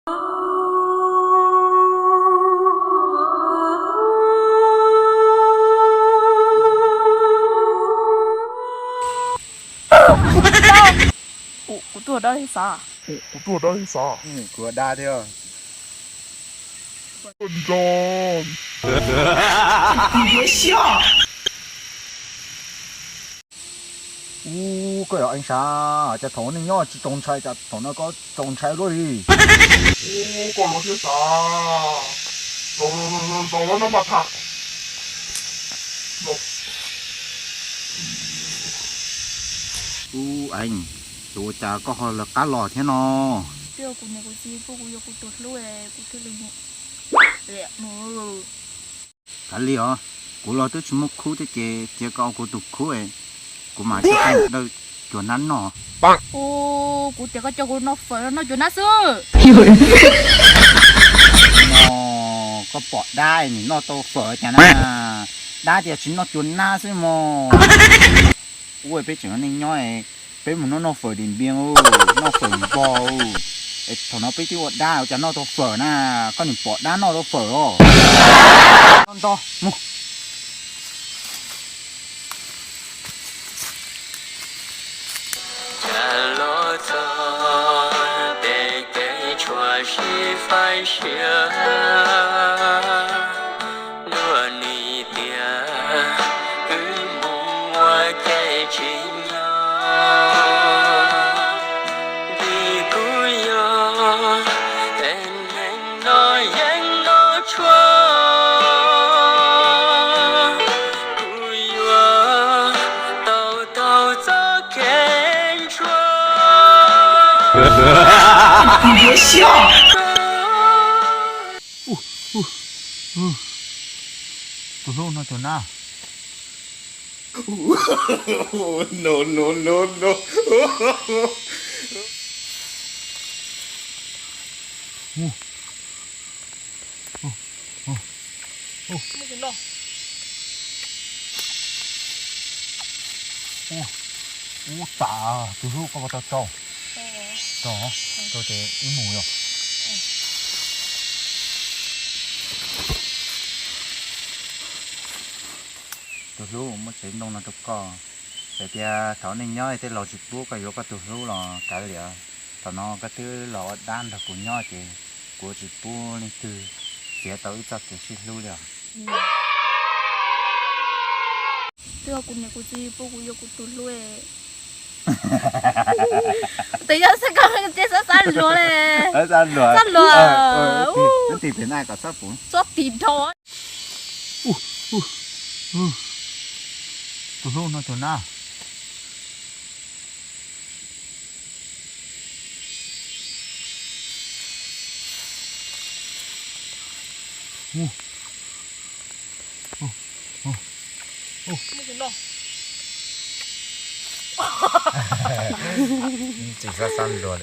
Kuv tuag dab xav. Kuv tuag dab xav. Kuv dab thiab. Ub, koj yog eej sav, cas thaum neej nyob tsis txaus ntshai, cas thaum no koj txaus ntshai luaj li. Ub, koj luag thiab sav. Zaum no mas tham. Ub, eej, ua cas koj ho lawv qab los thiab no? Twb yog kuv niam kuv txiv pub kuv yuav kuv tus hlub, kuv thiaj li mus. Kav liam os, kuv los twb tsis muaj khub thiab ces cia koj ua kuv tus khub, kuv mam coj koj mus dawj cua nab noj. Ub, kuv tias koj coj kuv noj fawm noj cua nab xwb. Koj pom dab nim noj tau fawm cas na? Dab tias tsis noj cua nab xwb mog. Ua peb tseem neej nyob, peb mus noj noj fawm Dim Npias, noj fawm npog. Thaum no peb twb ua dab ua cas noj tau fawm na? Koj nim pom dab noj tau fawm os. Nto mus. Cas los txog pem kev tshuam sib faib siab, luag nim tias wb mus ua ke tsis nyob, vim kuv yog tes neeg no yeej noj tshuaj, kuv yuav tau taug txoj kev ntsuag. Tus hlub no tus nab. No, no, no, no. Ub, tas tus hlub koj puas tau tsau? Tsau, tsau ces wb mus yom. Tus hlub, muab tsev ntoo no rau koj. Txawm tias thaum nej nyob tej laus tsis pub koj yuav koj tus hlub los kav liam, thaum no koj twb los ua dab nrog kuv nyob ces kuv tsis pub leej twg txiav tau wb txoj kev sib hlub li os. Twb yog kuv niam kuv txiv pub kuv yuav kuv tus hlub. Tes yog xab koj tes xab xab luag le. Xab luag. Xab luag. Tib pem na kom txhob puv. Txhob tis dhau. Tus hlub no tus nab. Tsis xab xab luag.